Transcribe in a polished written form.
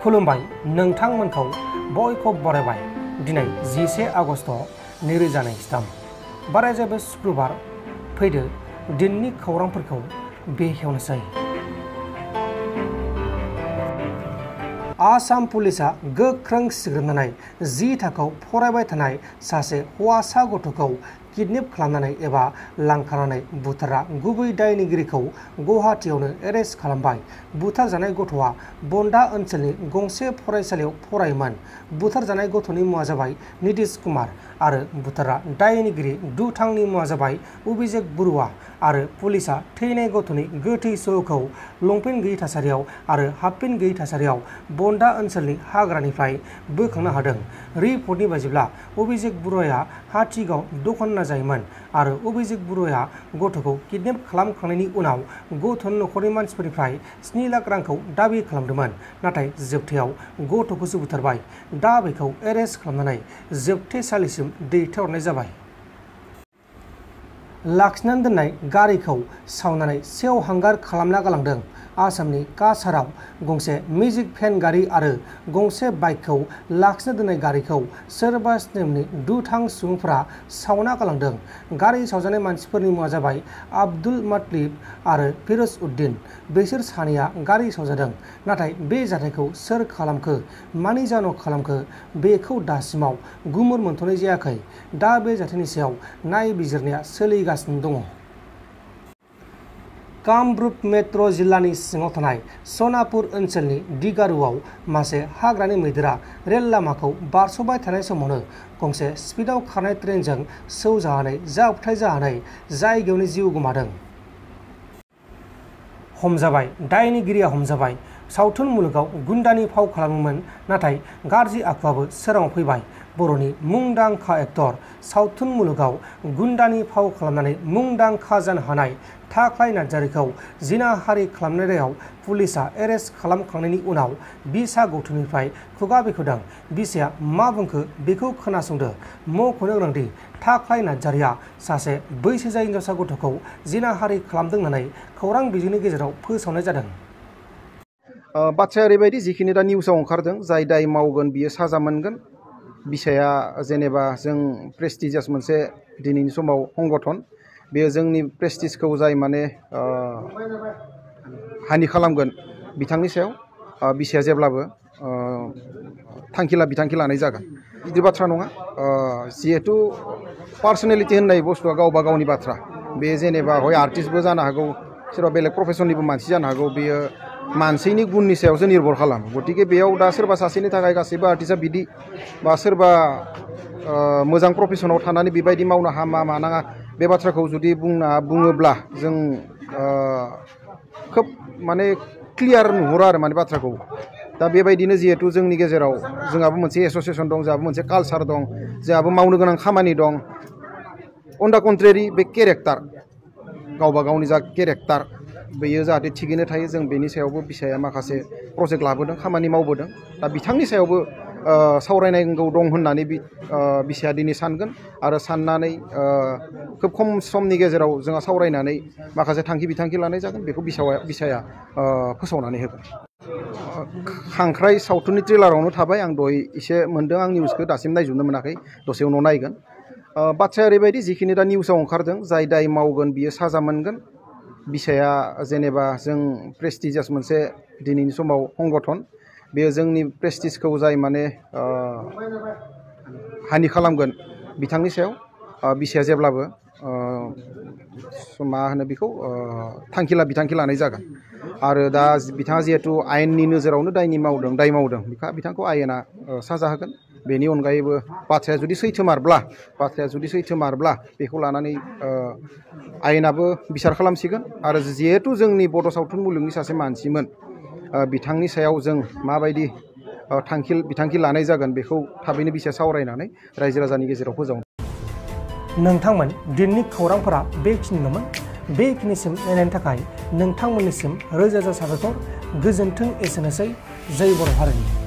खुलुमबाय नोंथांमोनखौ बयखौ बरायबाय दिनै 11 आगस्ट 2023 बाराय जाबाय शुक्रबार फैदो दिननि खौरांफोरखौ बेखेवनोसै। आसाम पुलिसा गोख्रों सिग्रोमनानै 10 थाखोआव फरायबाय थानाय सासे हौवासा गथ'खौ किडनेप खालामनानै एबा लांखारनानै बुथारग्रा गुबै दायनिगिरिखौ गुवाहाटीआवनो एरेस्ट खालामबाय। बुथारजानाय गथ'आ बन्दा ओनसोलनि गंसे फरायसालियाव फरायोमोन। बुथारजानाय गथ'नि मुङा जाबाय नितिश कुमार आरो बुथारग्रा दायनिगिरि दुथांनि मुङा जाबाय अभिषेक बरुवा आरो पुलिसा थैनाय गथ'नि गोथै सहखौ लंपेन्ट गैयै थासारियाव आरो हाफपेन्ट गैयै थासारियाव बन्दा ओनसोलनि हाग्रानिफ्राय बोखांनो हादों। रिपर्टनि बायदिब्ला अभिषेक बरुवाया हाथिगाव दखान जायोमोन आरो अभिषेक बरुवाया गथ'खौ किडनेप खालामखांनायनि उनाव गथ'नि नखरनि मानसिफोरनिफ्राय 7 लाख रांखौ दाबि खालामदोंमोन, नाथाय जोबथायाव गथ'खौसो बुथारबाय। दा बेखौ एरेस्ट खालामनानै जोबथेसालिसिम दैथायहरनाय जाबाय। लाखिनानै दोननाय गारिखौ सावनानै सेवहांगार खालामना गालांदों। आसामनि काछाराव गंसे मेजिक भेन गारि आरो गंसे बाइकखौ लाखिना दोननाय गारिखौ सोरबा स्नेमनि दुथां सुबुंफोरा सावना गालांदों। गारि सावजानाय मानसिफोरनि मुङा जाबाय आब्दुल मतलिब आरो फिरोज उद्दिन। बिसोर सानैया गारि सावजादों, नाथाय बे जाथायखौ सोर खालामखो, मानि जाहोनाव खालामखो बेखौ दासिमाव गुमुर मोनथ'नाय जायाखै। दा बे जाथायनि सायाव नायबिजिरनाया सोलिगासिनो दङ। कामरुप मेट्र' जिल्लानि सिङाव थानाय सनापुर ओनसोलनि दिगारुआव मासे हाग्रानि मैदेरा रेल लामाखौ बारस'बाय थानाय समावनो गंसे स्पिडआव खारनाय ट्रेनजों सौजानानै जाब्रबथाय जानानै जायगायावनो जिउ गोमादों। हमजाबाय दायनिगिरिया हमजाबाय। सावथुन मुलुगाव गुन्डानि फाव खालामोमोन, नाथाय गाज्रि आखुआबो सोराङाव फैबाय। बर'नि मुंदांखा एक्टर सावथुन मुलुगाव गुन्डानि फाव खालामनानै मुंदांखा जानो हानाय थाख्लाय नार्जारीखौ जिनाहारि खालामनाय दायाव पुलिसा एरेस्ट खालामखांनायनि उनाव बिसा गौथुमनिफ्राय खुगा बेखेवदों। बिसाया मा बुंखो बेखौ खोनासंदो। मख'नो गोनांदि थाख्लाय नार्जारीया सासे बैसो जायै हिनजावसा गथ'खौ जिनाहारि खालामदों होननानै खौरां बिजोंनि गेजेराव फोसावनाय जादों। बाथ्राया ओरैबायदि, जिखिनि दा निउसाव ओंखारदों, जाय दाय मावगोन बियो साजा मोनगोन। बिसाया जेनेबा जों प्रेस्टिजियास मोनसे दिनैनि समाव संगठन, बेयो जोंनि प्रेस्टिजखौ जाय माने हानि खालामगोन बिथांनि सायाव बिसाया जेब्लाबो बिथांखि लानाय जागोन। गिदिर बाथ्रा नङा। जिहेथु पार्सनेलिटि होननाय बुस्थुआ गावबा गावनि बाथ्रा। बे जेनेबा हय आर्टिस्टबो जानो हागौ, सोरबा बेलेग प्रफेसननिबो मानसि जानो हागौ, बेयो मानसिनि गुननि सायावसो निर्भर खालामो। गतिके बेयाव दा सोरबा सासेनि थाखाय गासैबो आर्टिस्टआ बिदि बा सोरबा मोजां प्रफेसनाव थानानै बेबायदि मावनो हामा मानाङा बे बाथ्राखौ जुदि बुङोब्ला जों खोब माने क्लियार नुहुरा आरो माने बाथ्राखौ। दा बेबायदिनो जिहेथु जोंनि गेजेराव जोंहाबो मोनसे एस'सियेसन दं, जोंहाबो मोनसे कालसार दं, जोंहाबो मावनो गोनां खामानि दं। अन दा कन्ट्रेरि बे केरेक्टार, गावबा गावनि जा केरेक्टार बेयो जाहाथे थिगैनो थायो। जों बेनि सायावबो बिसाया माखासे प्रजेक्ट लाबोदों, खामानि मावबोदों। दा बिथांनि सायावबो सावरायनांगौ दं होननानै बिसाया दिनै सानगोन आरो साननानै खोब खम समनि गेजेराव जोंहा सावरायनानै माखासे बिथांखि लानाय जागोन। बेखौ बिसाया फोसावनानै होगोन। खांख्राइ सावथुननि ट्रेलारावनो थाबाय, आं दहाय एसे मोन्दों। आं निउसखौ दासिम नायजोबनो मोनाखै, दसे उनाव नायगोन। बाथ्राया ओरैबायदि, जिखिनि दा निउसाव ओंखारदों, जाय दाय मावगोन बियो साजा मोनगोन। बिसाया जेनेबा जों प्रेस्टिजियास मोनसे दिनैनि समाव संगठन, बेयो जोंनि प्रेस्टिजखौ जाय माने हानि खालामगोन बिथांनि सायाव बिसाया जेब्लाबो मा होनो बेखौ बिथांखि लानाय जागोन। आरो दा बिथाङा जिहेथु आयेननि नोजोरावनो दाय मावदों, बिथांखौ आयेना साजा होगोन। बेनि अनगायैबो बाथ्राया जुदि सैथोमारब्ला बेखौ लानानै आयेनाबो बिसार खालामसिगोन। आरो जिहेथु जोंनि बड' सावथुन मुलुगनि सासे मानसिमोन, बिथांनि सायाव जों माबायदि बिथांखि लानाय जागोन बेखौ थाबैनो बिसाया सावरायनानै रायजो राजानि गेजेराव फोजावनो। नोंथांमोन दिननि खौरांफोरा बेखिनिल'मोन। बेखिनिसिम नायनायनि थाखाय नोंथांमोननिसिम रोजा रोजा साबायखर। गोजोन्थों। एसेनोसै। जै बर' हारिनि।